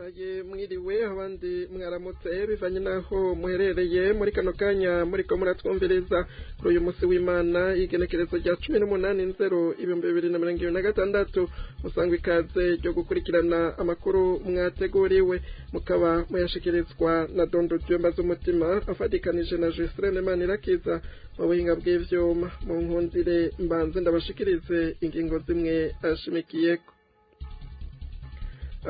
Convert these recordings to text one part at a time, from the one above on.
Ndabahaye mwiriwe, abandi mwaramutse, bivanye naho muherereye muri kano kanya muriko muratwumviriza kuri uyu musi w'Imana, igenekerezo rya 18/0/2026. Musangwa ikaze ryo gukurikirana amakuru mwateguriwe, mukaba muyashikirizwa na Dondo Dyomba z'umutima afatikanije na Justin Manirakiza mu buhinga bw'ivyuma. Mu nkundire mbanze ndabashikirize ingingo zimwe ashimikiyeko.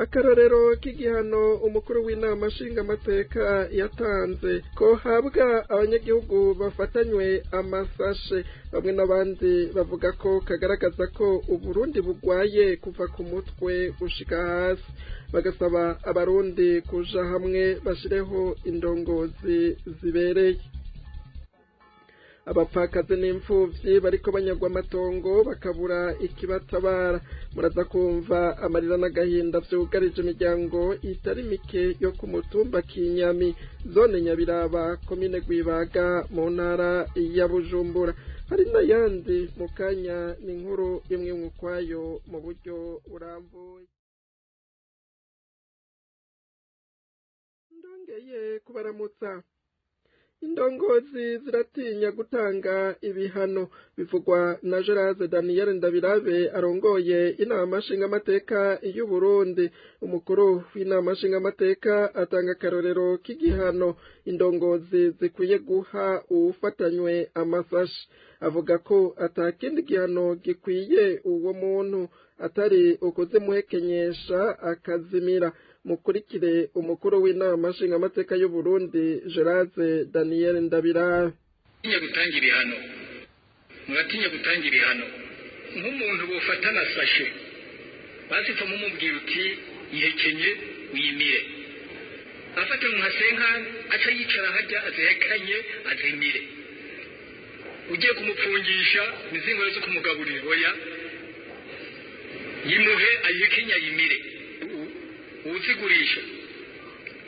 Akarorero k'igihano umukuru w'inama nshingamateka yatanze ko habwa abanyagihugu bafatanywe amasashe, bamwe n'abandi bavuga ko kagaragaza ko Uburundi bugwaye kuva ku mutwe gushika hasi, bagasaba abarundi kuja hamwe bashireho indongozi zibereye. Abapfakazi n'imfuvyi bariko banyagwa amatongo bakabura ikibatabara. Muraza kumva amarira n'agahinda vyugarije imiryango itari mike yo ku mutumba Kinyami, zone Nyabiraba, komine Rwibaga, mu ntara ya Bujumbura. Hari n'ayandi mu kanya, ni inkuru imwe ukwayo mu buryo burambuye. Ndongeye kubaramutsa. Indongozi ziratinya gutanga ibihano, bivugwa na Gerard Daniel Ndabirabe arongoye inama nshingamateka y'u Burundi. Umukuru w'inama nshingamateka atanga akarorero k'igihano indongozi zikwiye guha uwufatanywe amasashi. Avuga ko atakindi gihano gikwiye uwo muntu atari ukuzimuhekenyesha akazimira. Mukurikire umukuru w'inama nshingamateka y'u Burundi, Gerard Daniel Ndabirabe. Muratinya gutanga ibihano, muratinya gutanga ibihano. Nk'umuntu bofatana sashe bazipfa mumubwira uti yihekenye wimire, afate nka senkani aca yicara hajya azihekanye azimire. Ugiye kumupfungisha imizingo zo kumugaburira, oya, yimuhe ayihekenye ayimire. Uwuzigurisha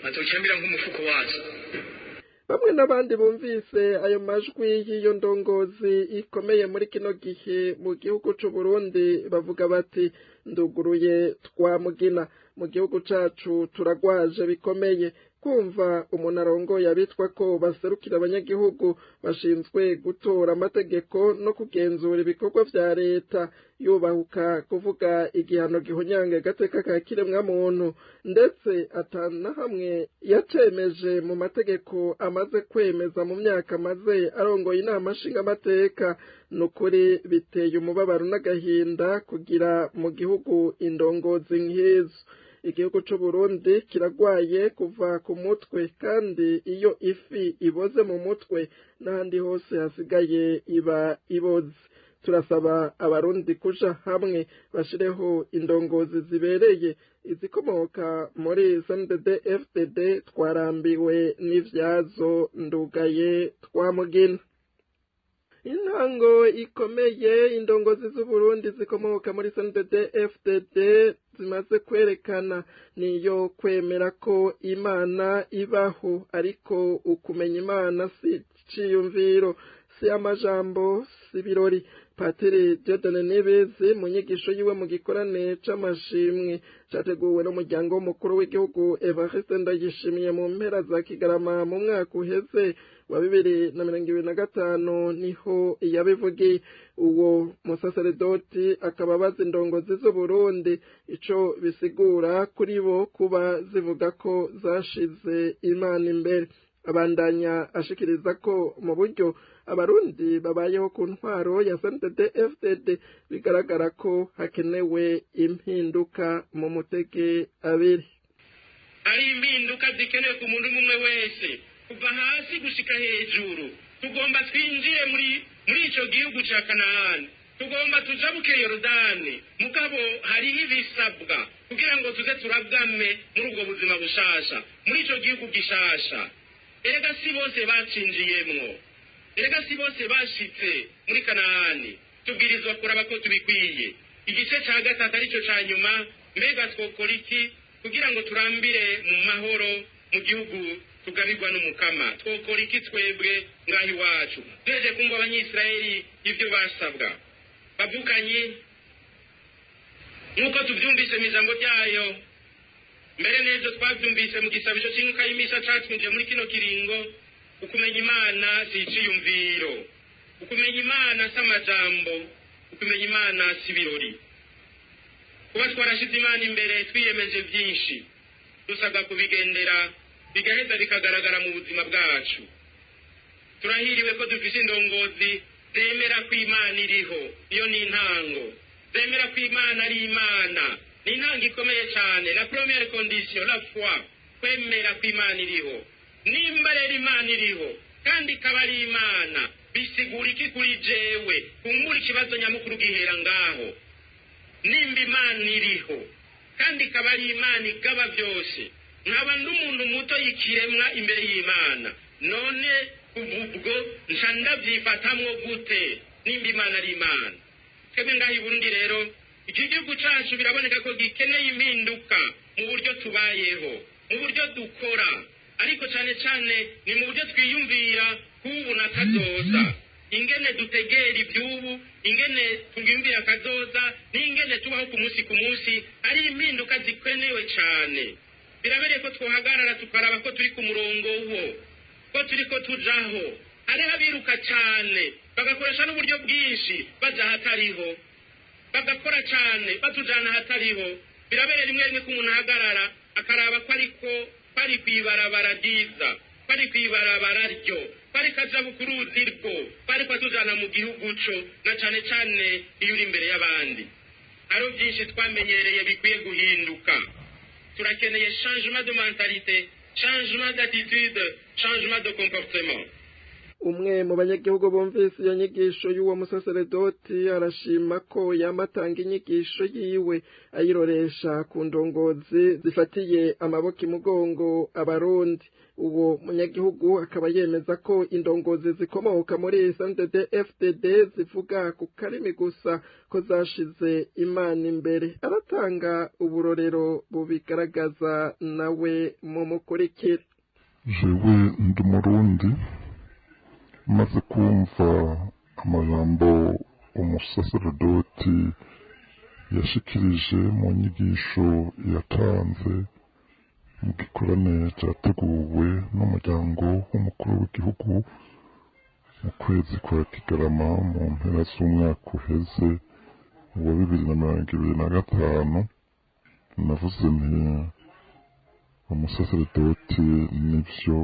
azocamira nk'umufuko wazo. Bamwe n'abandi bumvise ayo majwi y'iyo ndongozi ikomeye muri kino gihe mu gihugu c'u Burundi bavuga bati: "Nduguruye twamugina, mu gihugu cacu turagwaje bikomeye." Kumva umuntu arongoye abitwa ko baserukira abanyagihugu, bashinzwe gutora amategeko no kugenzura ibikorwa vya leta, yubahuka kuvuga igihano gihonyanga agateka ka kiremwamuntu, ndetse atana hamwe yacemeje mu mategeko amaze kwemeza mu myaka amaze arongoye inama nshingamateka, nukuri biteye umubabaro n'agahinda kugira mu gihugu indongozi nk'izo. Igihugu c'u Burundi kiragwaye kuva ku mutwe, kandi iyo ifi iboze mu mutwe n'ahandi hose hasigaye iba iboze. Turasaba abarundi kuja hamwe bashireho indongozi zibereye, izikomoka muri CNDD FDD twarambiwe n'ivyazo. Ndugaye twamugina. Intango ikomeye indongozi z'Uburundi zikomoka muri CNDD FDD zimaze kwerekana niyo kwemera ko Imana ibaho, ariko ukumenya Imana si ciyumviro, si amajambo, si birori. Patiri Dieudonne Nibizi, mu nyigisho yiwe mu gikorane c'amashimwe categuwe n'umuryango w'umukuru w'igihugu Evariste Ndayishimiye mu mpera za Kigarama mu mwaka uheze wa 2025, niho yabivugiye. Uwo musaseredoti akaba abaza indongozi z'Uburundi ico bisigura kuri bo kuba zivuga ko zashize Imana imbere. Abandanya ashikiriza ko mu buryo abarundi babayeho ku ntwaro ya CNDD FDD bigaragara ko hakenewe impinduka. Mu mutege abiri. Ari impinduka zikenewe ku muntu umwe wese, kuva hasi gushika hejuru. Tugomba twinjire muri ico gihugu ca Kanahani, tugomba tujabuke Yorodani, mugabo hariho ibisabwa kugira ngo tuze turabwame muri ubwo buzima bushasha, muri ico gihugu gishasha. Erega si bose bacinjiyemwo, erega si bose bashitse muri Kanahani. Tubwirizwa kuraba ko tubikwiye. Igice ca gatatu arico ca nyuma: mbega twokora iki kugira ngo turambire mu mahoro mu gihugu tugabirwa n'Umukama? Twokora iki twebwe ngaho iwacu, duheje kumva Abanyisirayeli ibyo basabwa? Bavukanyi, nk'uko tuvyumvise mu ijambo ryayo mbere neza. n'ejo twavyumvise mu gisabisho c'inkuka y'imisa catwinjiye muri kino kiringo. Ukumenya Imana si iciyumviro, ukumenya Imana si amajambo, ukumenya Imana si ibirori. Kuba twarashize Imana imbere, twiyemeje byinshi, dusabwa kubigendera, bigaheza bikagaragara mu buzima bwacu. Turahiriwe ko dufise indongozi zemera ko Imana iriho. Iyo ni intango. Zemera ko Imana ari Imana ni intango ikomeye cyane, la première condition, la foi, kwemera ko Imana iriho. Nimba rero Imana iriho kandi ikaba ari Imana, bisigura iki kuri jewe? Kumbura ikibazo nyamukuru gihera ngaho. Nimba Imana iriho kandi ikaba ari Imana igaba byose, nkaba n'umuntu muto y'ikiremwa imbere y'Imana, none ubwo nca ndabyifatamwo gute nimba Imana ari Imana? Twebwe ngaho i Burundi rero, iki gihugu cacu biraboneka ko gikeneye impinduka mu buryo tubayeho, mu buryo dukora, ariko cyane cyane ni mu buryo twiyumvira k'ubu na kazoza, ingene dutegera iby'ubu, ingene twiyumvira kazoza, n'ingene tubaho ku munsi ku munsi. Ari impinduka zikenewe cyane. Birabereye ko twohagarara tukaraba ko turi ku murongo wo ko turi ko tujaho. Hariho abiruka cyane, bagakoresha n'uburyo bwinshi baja ahatariho, bagakora cyane batujana ahatariho. Birabereye rimwe rimwe ko umuntu ahagarara akaraba ko ariko ko ari kw'ibarabara ryiza, ko ari kw'ibarabara ryo, ko ariko aja ku ruzi rwo, ko ariko atujana mu gihugu co, na cane cane iyo uri imbere y'abandi. Hariho byinshi twamenyereye bikwiye guhinduka. Turakeneye changement de mentalité, changement d'attitude, changement de comportement. Umwe mu banyagihugu bumvise iyo nyigisho y'uwo musaseredoti arashima ko yamatanga inyigisho yiwe ayiroresha ku ndongozi zifatiye amaboko imugongo Abarundi. Uwo munyagihugu akaba yemeza ko indongozi zikomoka muri SNDD FDD zivuga ku karimi gusa ko zashize Imana imbere. Aratanga uburorero bubigaragaza, nawe mumukurikire. Jewe ndi Umurundi. Maze kumva amajambo umusaseredoti yashikirije mu nyigisho yatanze mu gikorane cyateguwe n'umuryango w'umukuru w'igihugu mu kwezi kwa Kigarama mu mpera z'umwaka uheze wa 2025, navuze nti: "Umusaseredoti nibyo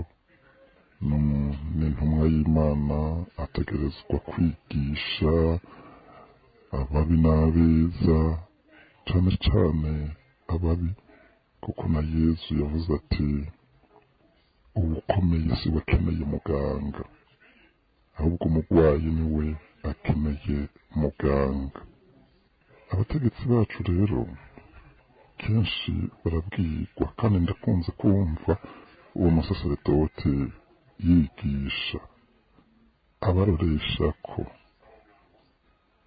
ni intumwa y'Imana, ategerezwa kwigisha ababi n'abeza, cyane cyane ababi, kuko na Yezu yavuze ati: 'Uwukomeye si we akeneye muganga, ahubwo umurwayi ni we akeneye muganga.'" Abategetsi bacu rero kenshi barabwirwa, kandi ndakunze kumva uwo musaseredoti yigisha abaroresha ko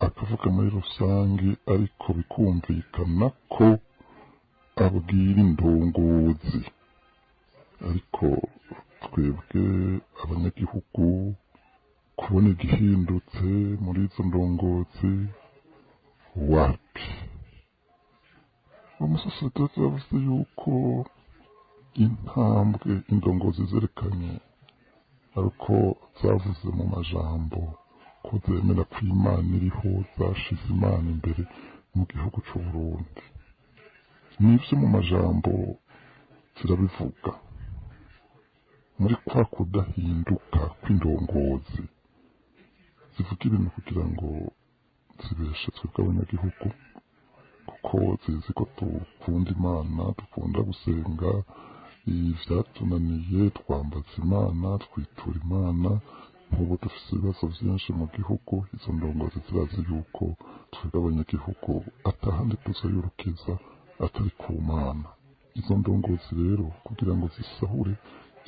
akavuga muri rusange, ariko bikumvikana ko abwira indongozi. Ariko twebwe abanyagihugu kubona igihindutse muri izo ndongozi, wapi. Uwo musaseredoti yavuze yuko intambwe indongozi zerekanye ariko zavuze mu majambo ko zemera ko Imana iriho, zashize Imana imbere mu gihugu c'u Burundi. Nivyo, mu majambo zirabivuga. Muri kwa kudahinduka kw'indongozi, zivuga ibintu kugira ngo zibeshe twebwe abanyagihugu, kuko zizi ko dukunda Imana, dukunda gusenga. Ivyatunaniye twambaza Imana, twitura Imana. Nk'ubu dufise ibibazo vyinshi mu gihugu, izo ndongozi zirazi yuko twebwe abanyagihugu atahandi tuzoyurukiza atari ku Mana. Izo ndongozi rero, kugira ngo zisahure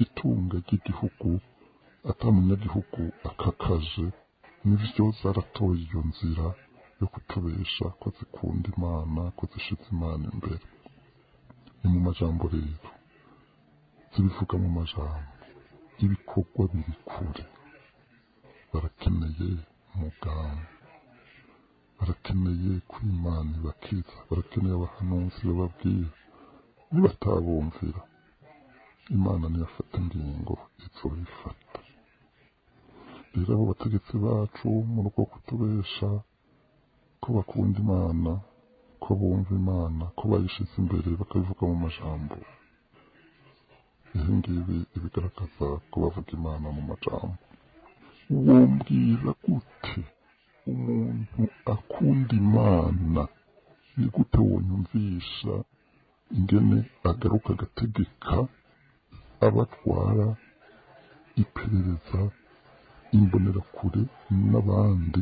itunga ry'igihugu ata munyagihugu akakaje, nivyo zaratoye iyo nzira yo kutubesha ko zikunda Imana, ko zishize Imana imbere. Ni mu majambo rero zibivuga, mu majambo, ibikorwa biri kure. Barakeneye muganga, barakeneye ko Imana ibakiza, barakeneye abahanuzi bababwira. Nibatabumvira, Imana niyafata ingingo izoyifata. Rero abo bategetsi bacu muri uko kutubesha ko bakunda Imana, ko bumva Imana, ko bayishize imbere bakabivuga mu majambo, ibi ngibi ibigaragaza ko bavuga Imana mu majambo. Wombwira gute umuntu akunda Imana? Ni gute wonyumvisha ingene agaruka agategeka abatwara iperereza, imbonerakure n'abandi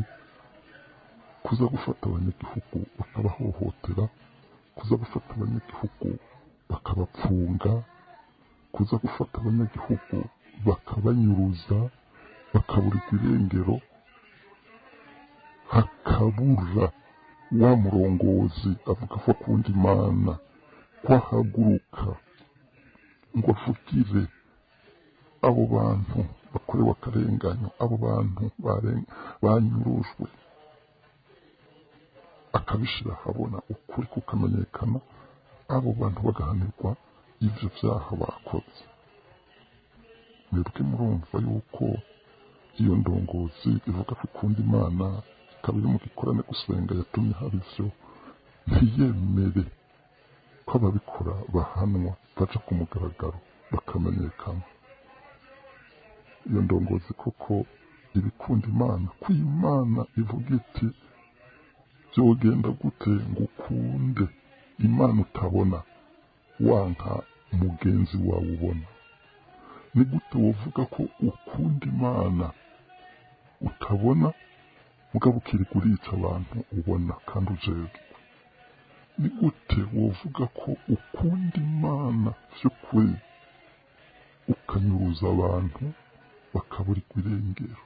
kuza gufata abanyagihugu bakabahohotera, kuza gufata abanyagihugu bakabapfunga, kuza gufata abanyagihugu bakabanyuruza, bakaburirwa irengero, hakabura wa murongozi avuga ko akunda Imana kwahaguruka ngo avugire abo bantu bakorewe akarenganyo, abo bantu banyurujwe, akabishira ahabona, ukuri kukamenyekana, abo bantu bagahanirwa ivyo vyaha bakoze. Mwebwe murumva yuko iyo ndongozi ivuga ko ikunda Imana, ikaba iri mu gikorane gusenga yatumye haba ivyo, ntiyemere ko ababikora bahanwa, baja ku mugaragaro bakamenyekana. Iyo ndongozi koko ibikunda Imana, ko Imana ivuga iti byogenda gute ngo ukunde Imana utabona, wanka mugenzi wawe ubona? Ni gute wovuga ko ukunda Imana utabona, mugabo ukirirwa urica abantu ubona kandi ujejwe? Ni gute wovuga ko ukunda Imana vy'ukuri ukanyuruza abantu bakaburirwa irengero?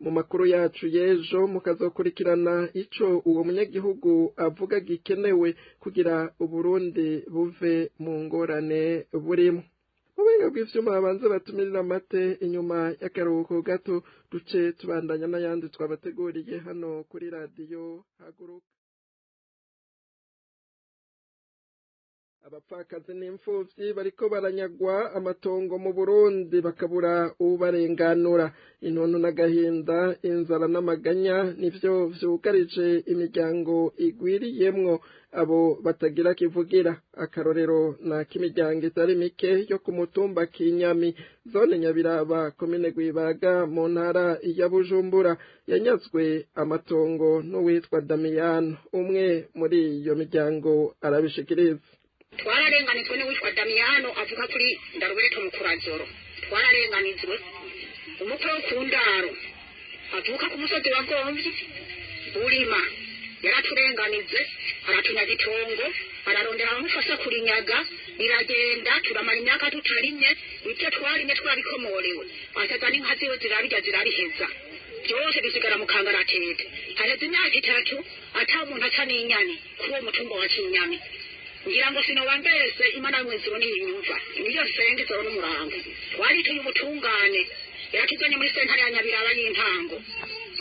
Mu makuru yacu y'ejo mukazokurikirana ico uwo munyagihugu avuga gikenewe kugira Uburundi buve mu ngorane burimo. Mu buhinga bw'ivyuma babanze batumirira amate inyuma y'akaruhuko gato, duce tubandanya n'ayandi twabateguriye hano kuri radiyo Haguruka. Abapfakazi n'imfuvyi bariko baranyagwa amatongo mu Burundi bakabura ubarenganura. Intuntu n'agahinda, inzara n'amaganya nivyo vyugarije imiryango igwiriyemwo abo batagira kivugira. Akarorero na k'imiryango itari mike yo ku mutumba Kinyami, zone Nyabiraba, komine Rwibaga, mu ntara ya Bujumbura, yanyazwe amatongo n'uwitwa Damiyano. Umwe muri iyo miryango arabishikiriza. Twararenganijwe n'uwitwa Damiyano avuka kuri Ndarubereto mu Kurazoro. Twararenganijwe umukwe wo ku ndaro avuka ku musozi wa Gomvyi urima, yaraturenganije, aratunyaga itongo, ararondera abamufasha kurinyaga, riragenda. Turamara imyaka tutarimye, ibyo twarimye twabikomorewe, asaza n'inka ziwe zirabirya zirabiheza, byose bisigara mu kangaratete. Haheze imyaka 3 ata umuntu aca n'inyani kuri uwo mutumba wa Kinyami. Ngira ngo sinoba mbese Imana mwezero niyinyumva, niyo senge zoro n'umurango. Twarituye ubutungane, yaratuzanye muri sentare ya Nyabiraba y'intango,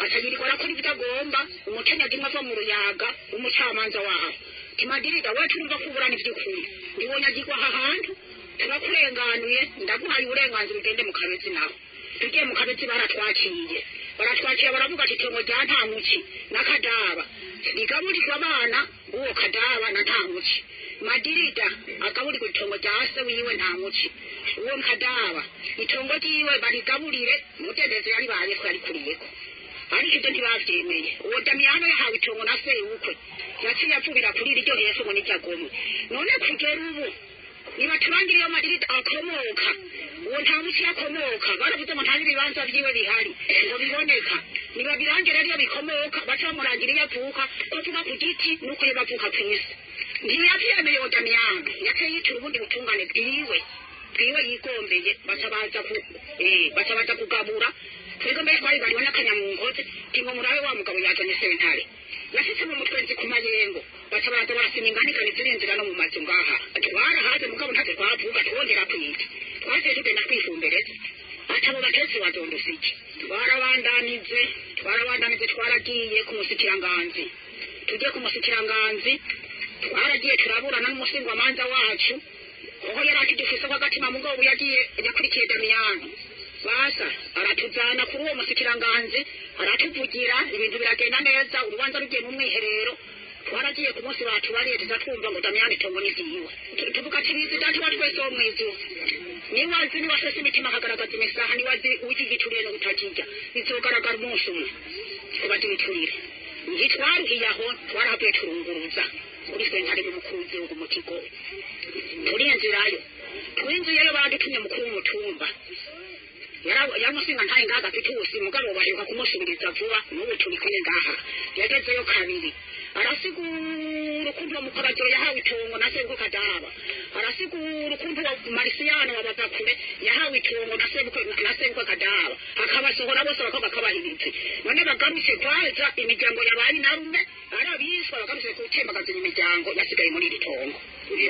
atayirirwa arakora ibyo agomba. Umukenyezi umwe ava mu Ruyaga, umucamanza waho timadirida we, turumva kuburana ivy'ukuri, ndiwonyagirwa aha hantu, turakurenganuye, ndaguhaye uburenganzira ugende mu Kabezi. Naho tugiye mu Kabezi baratwakiriye, baratwakira baravuga ati itongo rya Ntamuki n'Akadaba rigaburirwa abana b'uwo Kadaba na Ntamuki. Madirida agaburirwa itongo rya se wiwe Ntamuki, uwo Kadaba itongo ryiwe barigaburire Mudendezo yari bayeko yarikuriyeko. Ariko ibyo ntibavyemeye. Uwo Damiyano yahawe itongo na se wukwe, yaciye avubira kuri iryo hepfo ngo nijyagomwe. None kugera ubu nibaturangire iyo Madirida akomoka, uwo Ntamuki akomoka. Baravuze ngo nta n'ibibanza vyiwe bihari ngo biboneka. Nibabirangire ariyo bikomoka, baca bamurangira iyo avuka, ko avuka ku giti nuko iyo bavuka kw'isi. Ntiyavyemeye uwo Damiyano, yaciye yitura ubundi butungane bwiwe bwiwe yigombeye, baca baza ku baca baza kugabura. Twebwe mbere twabibariwe n'akanyamungozi tingo murabe wa mugabo yazanye sentare yashitse mu mutwenzi ku Mayengo, baca baraza barasima inganikani zirinzira no mu mazu ngaha. Twarahaze mugabo ntacyo twavuga, twongera kwita twasiye tugenda kwifumbereza atabo batezi bazondusa iki. Twarabandanije, twarabandanije, twaragiye ku musikiranganzi. Tugiye ku musikiranganzi Twaragiye turaburana n'umusingwamanza wacu, kuko yari akidufise kw'agatima, mugabo yagiye yakurikiye Damiyano. Basa aratuzana kuri uwo musikiranganzi, aratuvugira, ibintu biragenda neza. Urubanza rugiye mu mwiherero, twaragiye ku munsi batubariye, tuza twumva ngo Damiyani itongo ni ryiwe. Tuvuga ati bizi data wa twese wo mw'ijuru, niwazi niwasesa imitima akagaragaza imisaha, niwazi uwikigituriye no kutakirya, bizogaragara umunsi umwe kuba tubiturire. Ntitwaruhiye aho, twarahavuye turunguruza kuri sentare y'umukuru w'igihugu mu Kigobe. Turinjirayo, twinjiyeyo baradutumye mukuru w'umutumba yaramusinga ntaye ngaha gafite mugabo baheruka kumusubiriza vuba, n'ubu turi kumwe ngaha. Yagezeyo kabiri arasigura ukuntu uwo mukoragiro yahawe itongo na sebukwe Kadaba, arasigura ukuntu uwo Marisiyano wabavakure yahawe itongo na sebukwe Kadaba, akabasohora bose abakobwa akabaha ibiti. None bagarutse kwaza imiryango yabaye narume arabishwa, bagarutse gutembagaza imiryango yasigaye muri iri tongo.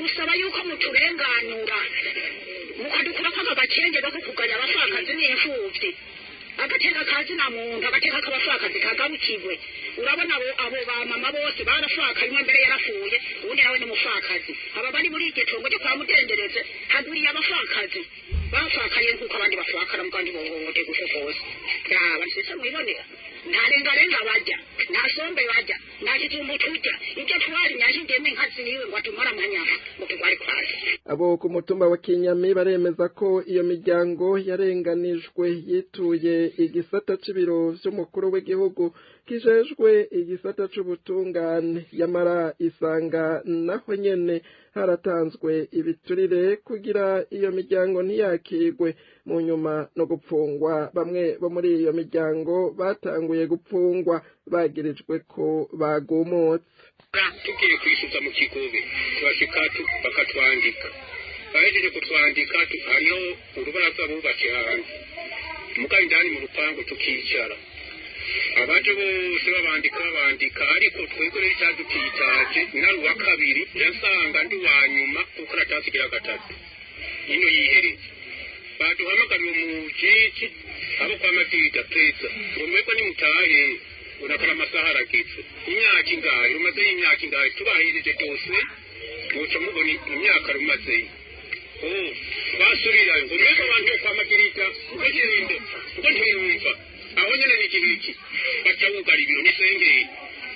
Usaba yuko muturenganura mukadukurako aka gakenge ko kuganya abapfakazi n'imfuvyi, agateka kazi na muntu, agateka k'abapfakazi kagarukirwe. Urabona abo ba mama bose barafakaye, umwe mbere yarapfuye, uwundi nawe ni umupfakazi. Aba bari muri iryo tongo ryo kwa Mudendereze hagwiriye abapfakazi bafakaye nk'uko abandi bafakara, mugandi bohohote gutyo kose. Yaba nsese mwibonera, nta rengarenga barya, nta sombe barya, nta kijumbu turya. Ibyo twarimye ashigiyemo inka ziwe ngo atumare amanyama ngo turware kwazi. Abo ku mutumba wa Kinyami baremeza ko iyo miryango yarenganijwe yituye igisata c'ibiro vy'umukuru w'igihugu kijejwe igisata c'ubutungane, yamara isanga naho nyene haratanzwe ibiturire kugira iyo miryango ntiyakigwe. Mu nyuma no gupfungwa, bamwe bo muri iyo miryango batanguye gupfungwa bagirijwe ko bagumutse. Tugiye kwishyuza mu Kigobe, turashika bakatwandika. Bahejeje kutwandika, hariho urubaraza bubatse hanze mugabo indani mu rupangu, tukicara abaje bose babandika, ariko twebwe rero icyadutitaje nari uwa kabiri, ndasanga ndi uwa nyuma kuko natasigira gatatu ino yihereza. Baduhamagariwe mu jiji abo kwa Madirida perezida ngo mwebwe nimutahe, urakora amasaha arageze, imyaka ingahe rumazeyo, imyaka ingahe tubahereje dose, muca mubona imyaka rumazeyo. Basubirayo ngo mwebwe abantu bo kwa Madirida ngo ntiyumva, ngo ntiyumva aho nyene ni igihiki, baca bugara ibiro n'isengeri.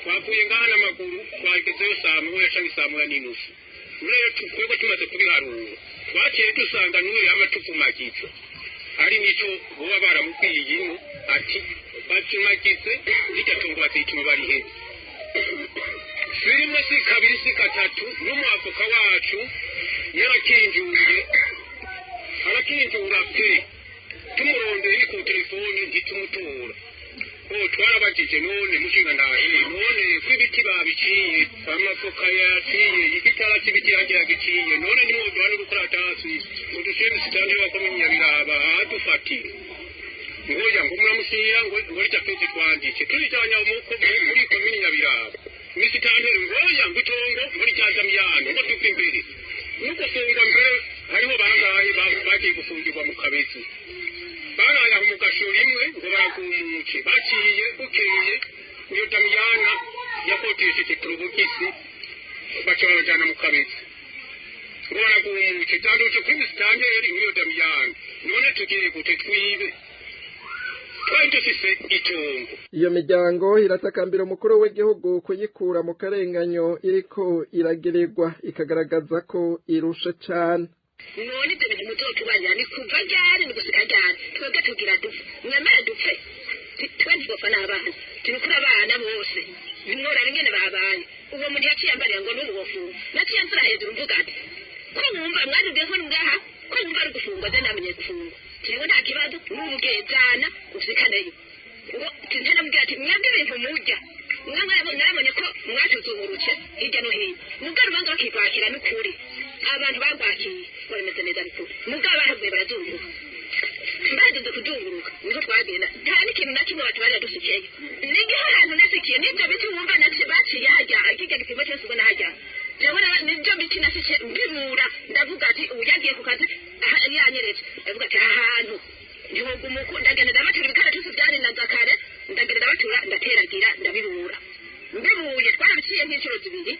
Twavuye ngaha n'amaguru, twagezeyo saa moya canke saa moya n'inusu. Rero twebwe tumaze kubiharura, twaciye dusanga n'uyu yama tuvumagiza ari nico boba baramubwiye ino ati bacumagize rirya tongo bazituma bariheze. Si rimwe, si kabiri, si gatatu, n'umwavoka wacu yarakinjuye, arakinjura pe, tumurondeye ni ku telefoni ntitumutora. Twarabajije none mushinga ntahe, none ko ibiti babiciye, amavoka yaciye, igitara c'ibiti yagiye yagiciye, none nimwoduha n'urukaratasi uduciye misitani wa komini Nyabiraba adufatire? Ngoya ngo muramushyira ngo ngo rya pete twanditse turijanya muri komini Nyabiraba, misitanteri ngoya ngo itongo muri rya Damiyano, ngo tuve imbere no gufunga mbere. Hariho bangahe bagiye gufungirwa mu Kabezi, baraye aho mu gasho rimwe ngo baragumuke, baciye bukeye iyo Damiyana yakotesheje turubugisi, baca babajana mu Kabezi ngo baragumuke. Byandutse kuri misitanteri n'iyo Damiyana. None tugiye gute twibe twari dufise itongo? Iyo miryango iratakambira umukuru w'igihugu kuyikura mu karenganyo iriko iragirirwa, ikagaragaza ko irushe cane. None ibyo bintu muzotubarira ni kuva ryari, ni gushika ryari? Twebwe tugira dupfe, mwemere dupfe, twe ntitwopfa n'abana turikuri abana bose nimworaba ingene babaye. Uwo muntu yaciye ambariye ngo n'ubu wofungwa, naciye mvura hejuru mvuga ati ko wumva mwadugiye ko ngaha ko wumva ari gufungwa, je namenye gufungwa jewe nta kibazo, n'ubu gezana ushikaneyo. Ngo ntanamubwira ati mwebwe ibintu murya mwe mwarabonye ko mwatuzungurutse hirya no hino, mubwo urubanza bakirwakira n'ukuri abantu barwakiye ngo bimeze neza n'ukuri, mubwo bahavuye barazunguruka, baduze kuzunguruka niho twagenda, nta n'ikintu na kimwe batubarira dusikiyeyo. Nigihe ahantu nasikiye n'ibyo biti wumva baciye hajya kirya gipimo cyose ubona hajya, jewe nibyo biti nasikiye mbibura. Ndavuga ati ubu yagiye ku kazi yanyeretse, ndavuga ati aha hantu ntiwogumuko, ndagenda ndabatura ibikaratusi byarinaza kare, ndagenda ndabatura, ndateragira, ndabibura. Mbibuye twarabiciye nk'inshuro zibiri.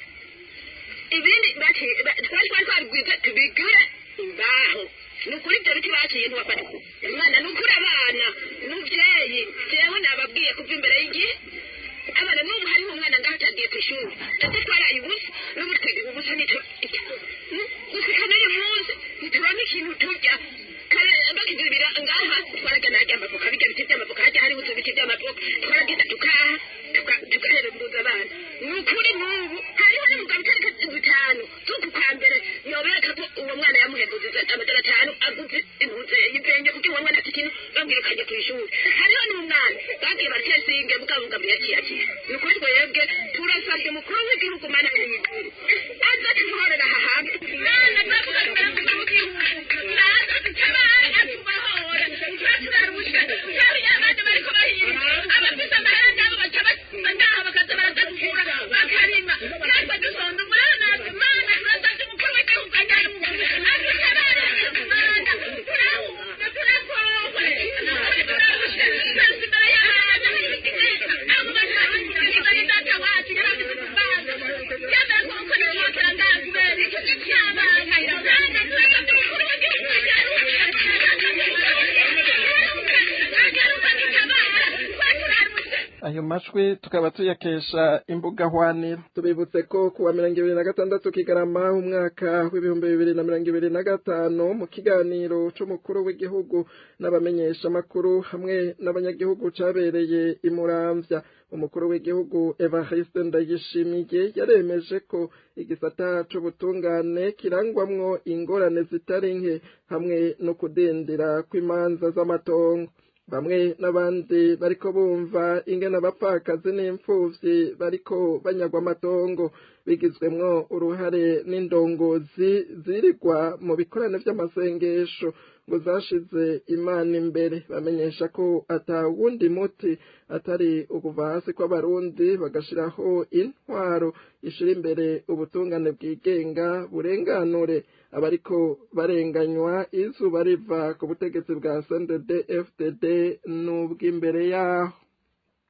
Tubigwize, tubigure imbaho. Ni ukuri, ibyo biti baciye ntiwafata umwana. Ni ukuri, abana, muvyeyi, jewe nababwiye kuva imbere y'igihe. Abana n'ubu hariho umwana ngaho atagiye ku ishuri, ndetse twaraye ubusa, n'ubu twiga ubusa. Nitwo gushika n'uyu munsi ntitubona ikintu turya. Kare bakizibira ngaha twaragenda harya amavoka, bijya biti by'amavoka harya, hariho utu biti by'amavoka, twaragenda tukaha tugaherembuza abana. Ni ukuri, n'ubu hariho n'umugabo itariki 5 z'uku kwa mbere yobereka ko uwo mwana yamuhembuza 500 aguze impuzu y'ibenge, kuko uwo mwana afite ikintu bamwirukanye ku ishuri. Hariho n'umwana bagiye baratesinge mugabo ngo yakiyakira. Ni ukuri, twebwe turasabye umukuru w'igihugu, Mana y'ijuru, aza tuhorera aha hantu. Mana, turavuga mu gihugu, naza dutabare, atubahora. Turarusha hariya abandi bariko bahinga, abafise amahera nabo baca ngaha bakaza baraza gukura bakarima, natwe dusonza umwana. Mana, turasabye umukuru w'igihugu anyaruka adutabare. Mana, turahunga, turakorwa, turarusha, turarusha imbere y'abana. Abo bari data wacu yarabize kubanza yemera ko gukora inkotera ngaha kubera iki cy'abana. Mana, turasabye umukuru w'igihugu anyaruka, adutabara, twaturarusha. Ayo majwi tukaba tuyakesha imbuga hwaniro. Tubibutse ko kuwa 26 Kigarama umwaka w'2025, mu kiganiro c'umukuru w'igihugu n'abamenyeshamakuru hamwe n'abanyagihugu cabereye imuramvya, umukuru w'igihugu Evariste Ndayishimiye yaremeje ko igisata c'ubutungane kirangwamwo ingorane zitari nke hamwe no kudindira kw'imanza z'amatongo. Bamwe n'abandi bariko bumva ingene abapfakazi n'imfuvyi bariko banyagwa amatongo bigizwemwo uruhare n'indongozi zirigwa mu bikorane vy'amasengesho ngo zashize Imana imbere, bamenyesha ko ata wundi muti atari ukuva hasi kw'Abarundi bagashiraho intwaro ishira imbere ubutungane bwigenga, burenganure abariko barenganywa izuba riva ku butegetsi bwa CNDD FDD n'ubw'imbere yaho.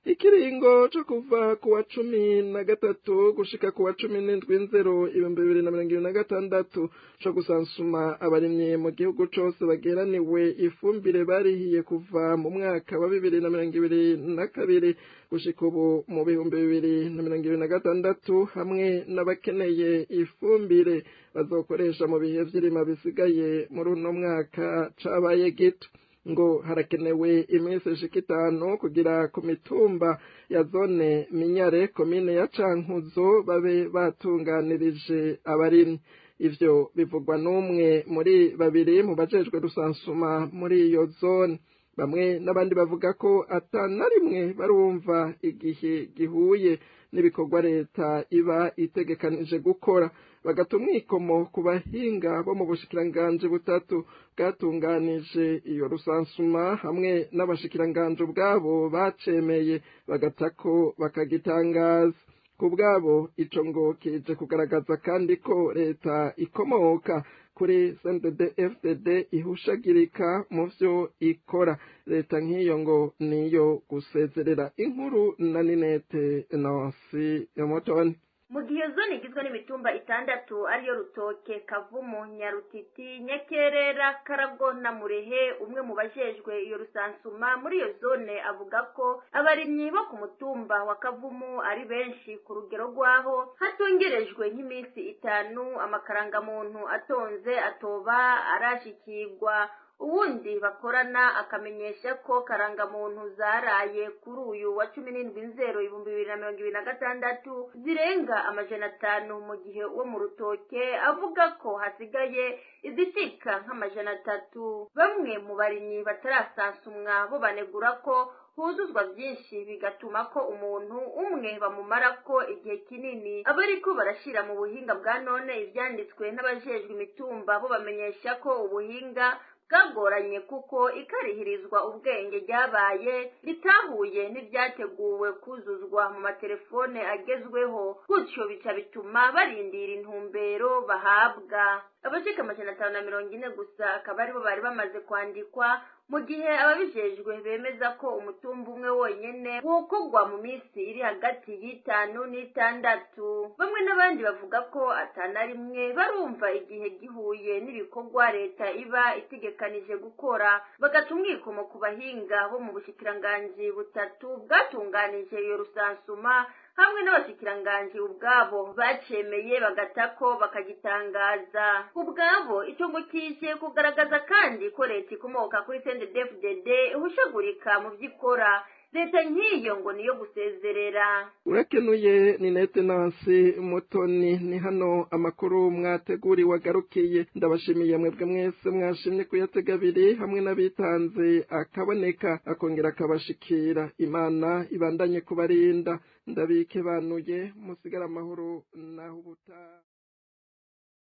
Ikiringo co kuva ku wa 13 gushika ku wa 17 Nzero 2026 co gusansuma abarimyi mu gihugu cose bageraniwe ifumbire barihiye kuva mu mwaka wa 2022 gushika ubu mu 2026, hamwe n'abakeneye ifumbire bazokoresha mu bihe vy'irima bisigaye muri uno mwaka, cabaye gito. Ngo harakenewe iminsi ishika 5 kugira ku mitumba ya zone Minyare, komine ya Cankuzo, babe batunganirije abarimyi. Ivyo bivugwa n'umwe muri babiri mu bajejwe rusansuma muri iyo zone. Bamwe n'abandi bavuga ko ata na rimwe barumva igihe gihuye n'ibikorwa leta iba itegekanije gukora, bagata umwikomo ku bahinga bo mu bushikiranganji butatu bwatunganije iyo rusansuma hamwe n'abashikiranganji ubwabo bacemeye, bagatako bakagitangaza ku bwabo. Ico ngo kije kugaragaza kandi ko leta ikomoka kuri CNDD FDD ihushagirika mu vyo ikora. Leta nk'iyo ngo niyo gusezerera. Inkuru na Ninete Nancy Motoni. Mu gihe zone igizwe n'imitumba itandatu, ariyo Rutoke, Kavumu, Nyarutiti, Nyakerera, Karago na Murehe, umwe mu bajejwe iyo rusansuma muri iyo zone avuga ko abarimyi bo ku mutumba wa Kavumu ari benshi ku rugero rw'aho hatongerejwe nk'iminsi 5 amakarangamuntu atonze atoba arashikirwa. Uwundi bakorana akamenyesha ko karangamuntu zaraye kuri uyu wa 17 Nzero 2026 zirenga 500, mu gihe uwo mu Rutoke avuga ko hasigaye izishika nk'300. Bamwe mu barimyi batarasansumwa bo banegura ko huzuzwa byinshi, bigatuma ko umuntu umwe bamumara ko igihe kinini. Abariko barashira mu buhinga bwa none ivyanditswe n'abajejwe imitumba bo bamenyesha ko ubuhinga bwagoranye, kuko ikarihirizwa ubwenge ryabaye ritahuye n'ibyateguwe kuzuzwa mu matelefone agezweho, gutyo bica bituma barindira intumbero bahabwa. Abashika 540 gusa akaba aribo bari bamaze kwandikwa, mu gihe ababijejwe bemeza ko umutumba umwe wonyene wokogwa mu minsi iri hagati y'itanu n'itandatu. Bamwe n'abandi bavuga ko atana rimwe barumva igihe gihuye n'ibikorwa leta iba itegekanije gukora, bagaca umwikomo ku bahinga bo mu bushikiranganji butatu bwatunganije iyo rusansuma, hamwe n'abashikiranganji ubwabo bacemeye bagatako bakagitangaza ubwabo. Ico ngo kije kugaragaza kandi ko leta ikomoka kuri CNDD-FDD ihushagurika mu vy'ikora. Leta nk'iyo ngo niyo gusezerera. Urakenuye ni Nete Nansi Mutoni. Ni hano amakuru mwateguriwe agarukiye. Ndabashimiye mwebwe mwese mwashimye kuyatega abiri, hamwe n'abitanze akaboneka akongera akabashikira. Imana ibandanye kubarinda. Ndabike banuye, musigara amahoro naho ubutaha.